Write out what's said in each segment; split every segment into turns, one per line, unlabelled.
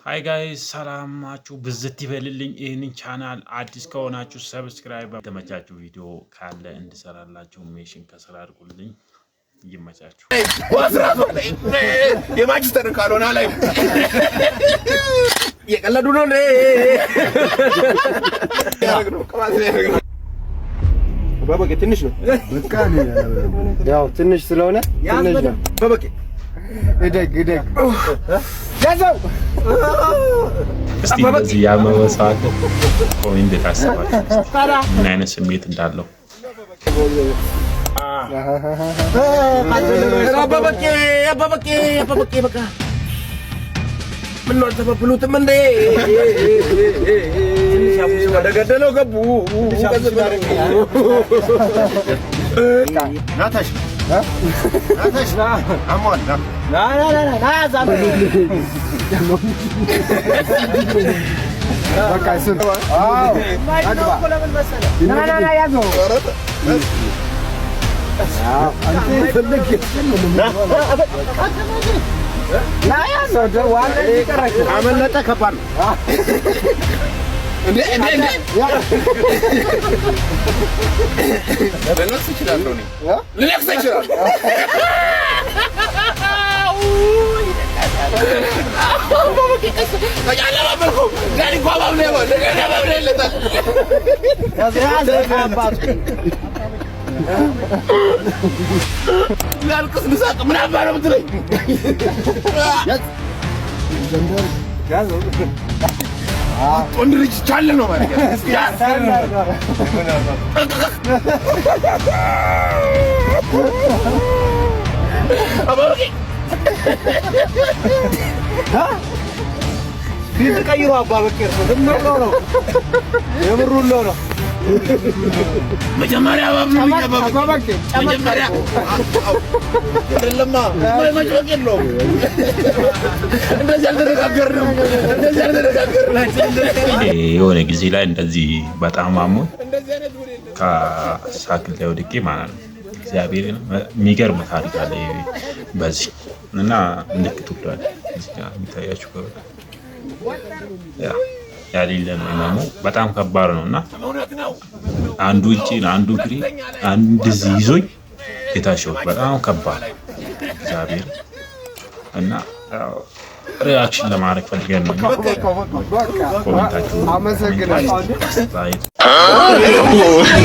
Hi guys፣ ሰላማችሁ ብዝት ይበልልኝ። ይህንን ቻናል አዲስ ከሆናችሁ subscribe፣ የተመቻችሁ ቪዲዮ ካለ እንድሰራላችሁ ሜሽን ከስራ አድርጉልኝ። ይመቻችሁ።
የማንቸስተር ካልሆነ ላይ እየቀለዱ ነው። በበቂ ትንሽ ነው።
ያው ትንሽ ስለሆነ ትንሽ ነው።
በበቂ
እደግ እደግ ያዘው።
እስቲ እንደዚህ ያመመ ሰው አለ? Comment እንዴት አሰባችሁ? ምን አይነት ስሜት እንዳለው።
አባበቄ አባበቄ አባበቄ በቃ ምነው አልተበብሉትም እንዴ? ወደ ገደለው ገቡ። ናታሽ ናታሽ አሟል።
ና ና ና ና በቃ እሱን አዎ ና ና ና ያዘው። አንተ የፈለግ
አመለጠ። ከባድ ነው። እንዴ እንዴ እንዴ ልነቅስ እችላለሁ እኔ ልነቅስ እችላለሁ። ላልቅስ ልሳቅ ምን አባ ነው የምትለኝ? ወንድ ልጅ ቻለ ነው ማለት።
ፊት ቀይሮ አባ በቄር ዝም ብሎ ነው፣ የምሩን ነው።
መጀመሪያ መጀመሪያ አይደለማ መጭመቅ የለውም። እንደዚህ አልተነጋገርንም፣ እንደዚህ አልተነጋገርንም።
የሆነ ጊዜ ላይ እንደዚህ በጣም አሞኝ ከሳይክል ላይ ወድቄ ማለት ነው። እግዚአብሔር የሚገርም ታሪክ አለ በዚህ እና ምልክቱ ብሏል እዚህ ጋር የሚታያችሁ ከሆነ ያሌለ ነው። ህመሙ በጣም ከባድ ነው እና አንዱ እጅ አንዱ እግሬ አንድ እዚህ ይዞኝ የታሸሁት በጣም ከባድ እግዚአብሔር እና reaction ለማድረግ ፈልገን ነው። Comment ኣችሁ
አመሰግናለሁ።
አስተያየት።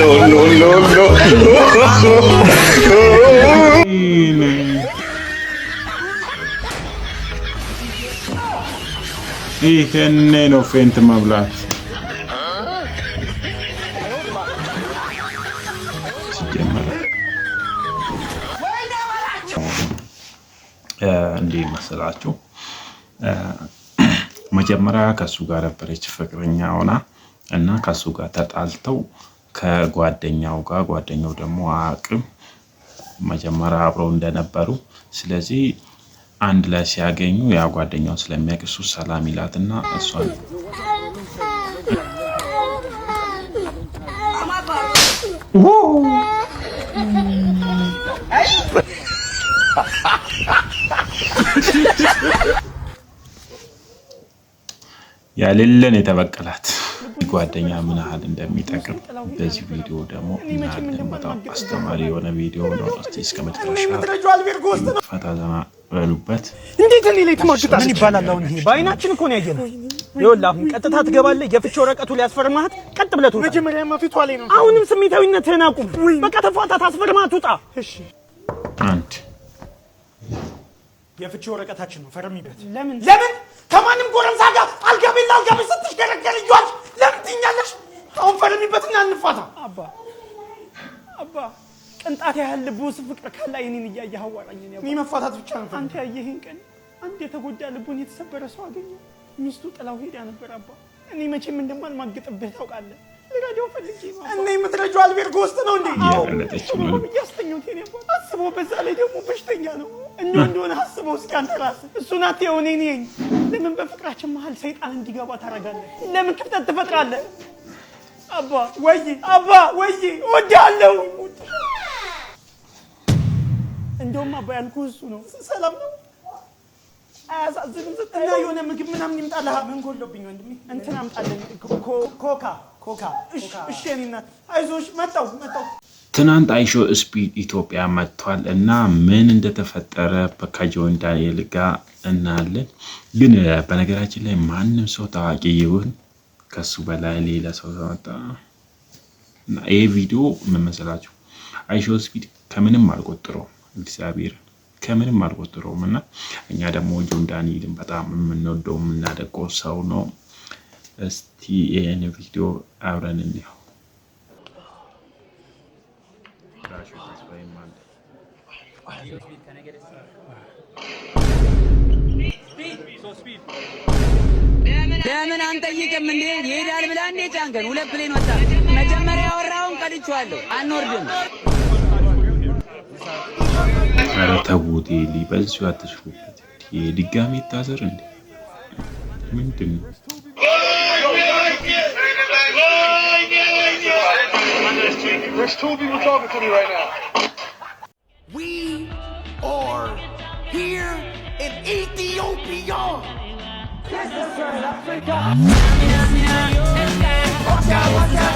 No, no, no, no.
ይህኔ ነው faint መብላት ሲጀመር። እንዲህ መሰላችሁ፣ መጀመሪያ ከእሱ ጋር ነበረች ፍቅረኛ ሆና እና ከእሱ ጋር ተጣልተው ከጓደኛው ጋር፣ ጓደኛው ደግሞ አቅም መጀመሪያ አብረው እንደነበሩ፣ ስለዚህ አንድ ላይ ሲያገኙ ያ ጓደኛውን ስለሚያውቅ እሱ ሰላም ይላትና እሷን ያሌለን የተበቀላት። ጓደኛ ምን ያህል እንደሚጠቅም በዚህ ቪዲዮ ደግሞ እናያለን። በጣም አስተማሪ የሆነ ቪዲዮ ነው። እስቲ እስከ መጨረሻ ፈታ ዘና በሉበት።
እንዴት እኔ ላይ ትማግጣለች? ምን ይባላል አሁን? ይሄ በአይናችን እኮ ነው ያየነው። ይኸውልህ አሁን ቀጥታ ትገባለህ። የፍቺ ወረቀቱ ሊያስፈርማት ቀጥ ብለህ ትወጣለህ።
መጀመሪያማ ፊቷ ላይ ነው።
አሁንም ስሜታዊነትህን አቁም። በቃ ተፋታት፣ አስፈርማት፣ ውጣ።
እሺ።
አንድ
የፍቺ ወረቀታችን ነው፣ ፈርሚበት።
ለምን?
ለምን ከማንም ጎረምሳ ጋር አልጋ ቤት ለአልጋ ቤት ስትሽከረከር እያልሽ ለምን ትይኛለሽ? አሁን ፈርሚበትና እንፋታ።
አባ አባ፣ ቅንጣት ያህል ልብ ውስጥ ፍቅር ካለ አይኔን እያየህ አዋራኝ። እኔ
እኔ መፋታት ብቻ ነው።
አንተ ያየህን ቀን አንድ የተጎዳ ልቡን የተሰበረ ሰው አገኘ። ሚስቱ ጥላው ሄዳ ነበር። አባ፣ እኔ መቼም እንደማልማግጥብህ ታውቃለህ። ልረዳው ፈልጌ ነው አባ።
እና የምትረጂው አልቤርጎ ውስጥ ነው እንዴ?
እያቀለጠች ነው።
እያስተኛሁት የኔ አባት አስበው። በዛ ላይ ደግሞ በሽተኛ ነው። እንደው እንደሆነ አስበው እስኪ አንተ ራስህ። እሱ ናት የሆነ እኔ ነኝ። ለምን በፍቅራችን መሀል ሰይጣን እንዲገባ ታደርጋለህ? ለምን ክፍተት ትፈጥራለህ? አባ
ወይ
አባ
ወይ እወድሃለሁ።
እንደውም አባ ያልኩህ እሱ ነው።
ሰላም ነው።
አያሳዝንም? እና የሆነ ምግብ ምናምን ይምጣልህ። ምን ጎሎብኝ ወንድሜ? እንትን አምጣልን፣ ኮካ ኮካ። እሺ የእኔ እናት አይዞሽ፣ መጣሁ መጣሁ።
ትናንት አይሾ ስፒድ ኢትዮጵያ መጥቷል እና ምን እንደተፈጠረ ከጆን ዳንኤል ጋር እናያለን። ግን በነገራችን ላይ ማንም ሰው ታዋቂ ይሁን ከሱ በላይ ሌላ ሰው ተመጣ እና ይህ ቪዲዮ ምን መሰላችሁ? አይሾ ስፒድ ከምንም አልቆጥረውም፣ እግዚአብሔር ከምንም አልቆጥረውም። እና እኛ ደግሞ ጆን ዳንኤልን በጣም የምንወደው የምናደንቀው ሰው ነው። እስቲ ይህን ቪዲዮ አብረን እንየው። ራሹ ተስፋዬም አለ።
ለምን አንጠይቅም እንዴ? ይሄዳል ብላ እንዴ ጫንከን? ሁለት plane ወጣ። መጀመሪያ ያወራውን ቀድቼዋለሁ። አንወርድም።
ኧረ ተዉት፣ ሊ በዚሁ አትሽፉበት። ድጋሚ ይታሰር እንዴ? ምንድን ነው?
There's two people talking to me right now.
We are here in Ethiopia. Watch out, watch out.